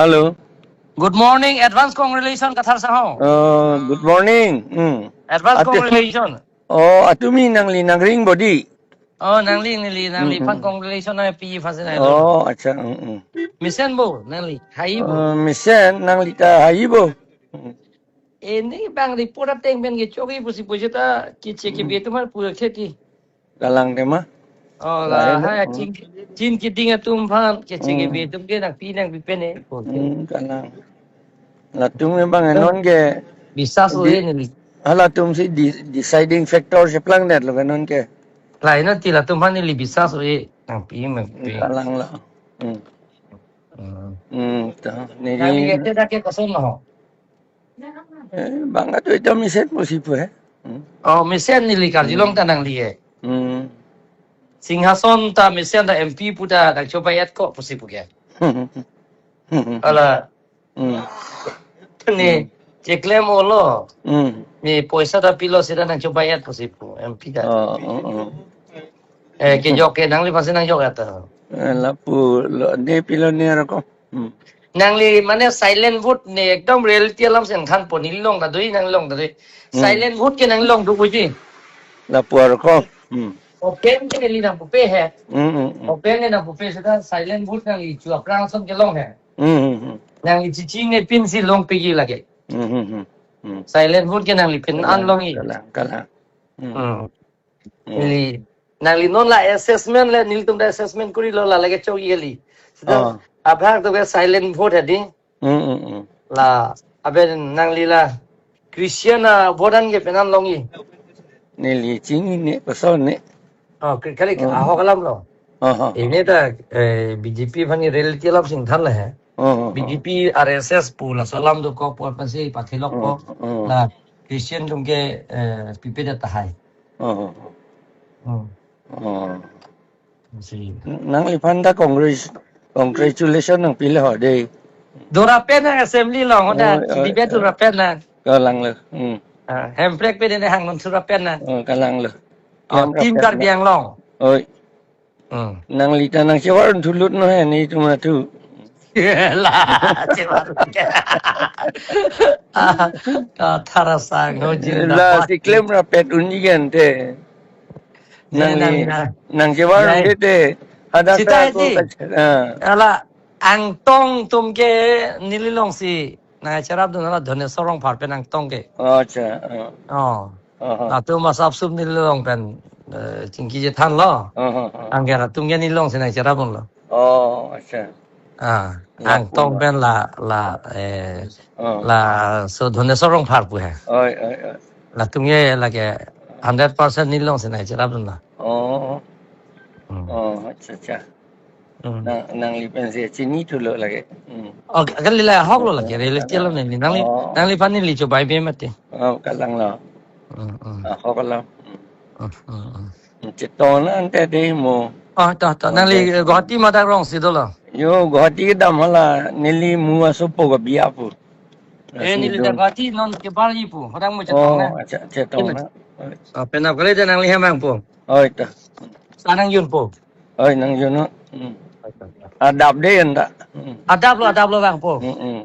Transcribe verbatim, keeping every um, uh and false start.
Hello. Good morning, advance congratulations, Kathar Sangho. Uh, good morning. Hmm. Advance Ate- congratulations. Oh, atumi nangli nangring bodi. Oh, nangli, nangli, nangli Mm, phan mm. Congratulations na pi phan si na. Oh, acha. Mm, mm. Mesen bo, nangli, hai bo. Uh, mesen, nangli ta hai bo. Mm. Ini bang report ateng pen ke choki pusi pusi ta kiche ke Mm. Be atum aphan pura kheti. Kalang tema. Oh, Lain, la, ha, mm. Chin, Chin keding atum phan, kiche ke Mm. Be atum ke nangpi nangpi pen eh. Okay. Mm, kalang. Latum ke bang, eh, non ke bisas lo di-, ini. Halatum si di-, deciding factor si plang net lo ke non ke. Lain nanti latum phan neli bisas lo eh, nangpi nangpi. Kalang lo. Hmm. Hmm. Hmm, to. Neli nangli ke te dak ke koson lo. Eh, bang atu ita mesen pusi pu eh. Hmm. Oh, mesen neli karjulong ta nangli eh. Hmm. Singhason ta mesen ta M P pu ta nangchobai-et ko pusi pu ke. Ala. Hmm. Ni, hmm, cheklem olo. Hmm. Ni poisa ta pilo sida nangchobai-et pusi pu M P ta. Oh, oh, oh. Eh, kejok ke nangli phan si nangjok-et ta. Eh, lapu lo ne pilo ne roko. Hmm. Nangli mane silent vote ne ekdom reality alam si nangthan po, neli long ta doi, nangli long ta doi. Hmm. Silent vote ke nangli long do puji. Lapu roko. Hmm. Open ke neli nangpupe he. Hmm, hmm, hmm. Open ke nangpupe sida silent vote nangli chu aphrang ason ke long he. Hmm, hmm, hmm. Nangli chichi ne pin si long pegi lake. Hmm, hmm, hmm. Hmm. Silent vote ke nangli pin an long i. Kalang, kalang, kalang. Hmm. Hmm. Hmm. Neli, nangli non la assessment le, nelitum ta assessment kori lo la lake chok yeli. Sida, oh, abhag to ke silent vote hadi. Hmm, hmm, hmm. La, aben nangli la Christian a vote an ke penan long i. Neli chinine, pasal ne. Oh, kri-, kali, hmm, ahok alam lo. Oh, oh, oh. Ini ta, eh, B J P phan ni reality alam si nangthan la he. Oh, oh, oh. B J P, R S S pu laso alam dokok pu aphan si pathilok po. Oh, oh. La Christian atum ke, eh, pipe ta tahai. Oh, oh, oh. Hmm. Oh. Si. Nangliphan ta congratulation nangpi le ho dei. Dora pen nang assembly along, hoda, oh, oh, debate, oh, dora pen nang. Kalang lo. Hmm. Ah, Hemprek pen ne hang non dora pen nang. Oh, kalang lo. Oh, Hemprek Team pen Karbi na. Anglong. Oi. Hmm. Nangli ta nangchevar thulut no he netum atu. La, chevar. Ah, Kathar Sangho jin la, dapat. Si klem rapet unji kan te. Ne, nangli, nang, nang, nangchevar, nang, te te. Hadak sita ta ko ji. Ka-, ah. Ala, Angtong atum ke neli long si nangcherap dun, ala Dhoneswar Rongphar pen Angtong ke. Oh, acha. Ah. Oh. Aha. Latum asap sup neli long pen, eh, chingki chethan lo. Aha, aha. Angker atum ke neli long si nangcherap dun lo. Oh, acha. Ah, lapu Angtong lo. Pen la, la, eh, ah, laso Dhoneswar Rongphar pu he. Oi, oi, oi. Latum ke lake hundred percent neli long si nangcherap dun lo. Oh. Hmm. Oh, acha, acha. Hmm. Nang, nangli pen si chini thulo lake. Hmm. Oh, kali la ahok lo lake, oh, reality lo neli. Nangli, oh, nangliphan neli chobai be mati. Oh, kalang lo. Hmm, hmm. Ahok lo. Hmm. Hmm, hmm, hmm. Chetong na ante dei mo. Oh, to, to. Oh, nangli dei. Guwahati madak rong si dolo. Yo, Guwahati kedam hala neli mu asopo ke biya pu. Eh, neli ta Guwahati non kebar ji pu. Hodang mo chetong na. Oh, acha, chetong na. Oh, penap kali ta nangli hem vangpo. Oh, ita. Sa nangjunpo. Oi, nangjun non. Hmm. Adap dei anta. Hmm. Adap lo, adap lo vangpo. Hmm, hmm.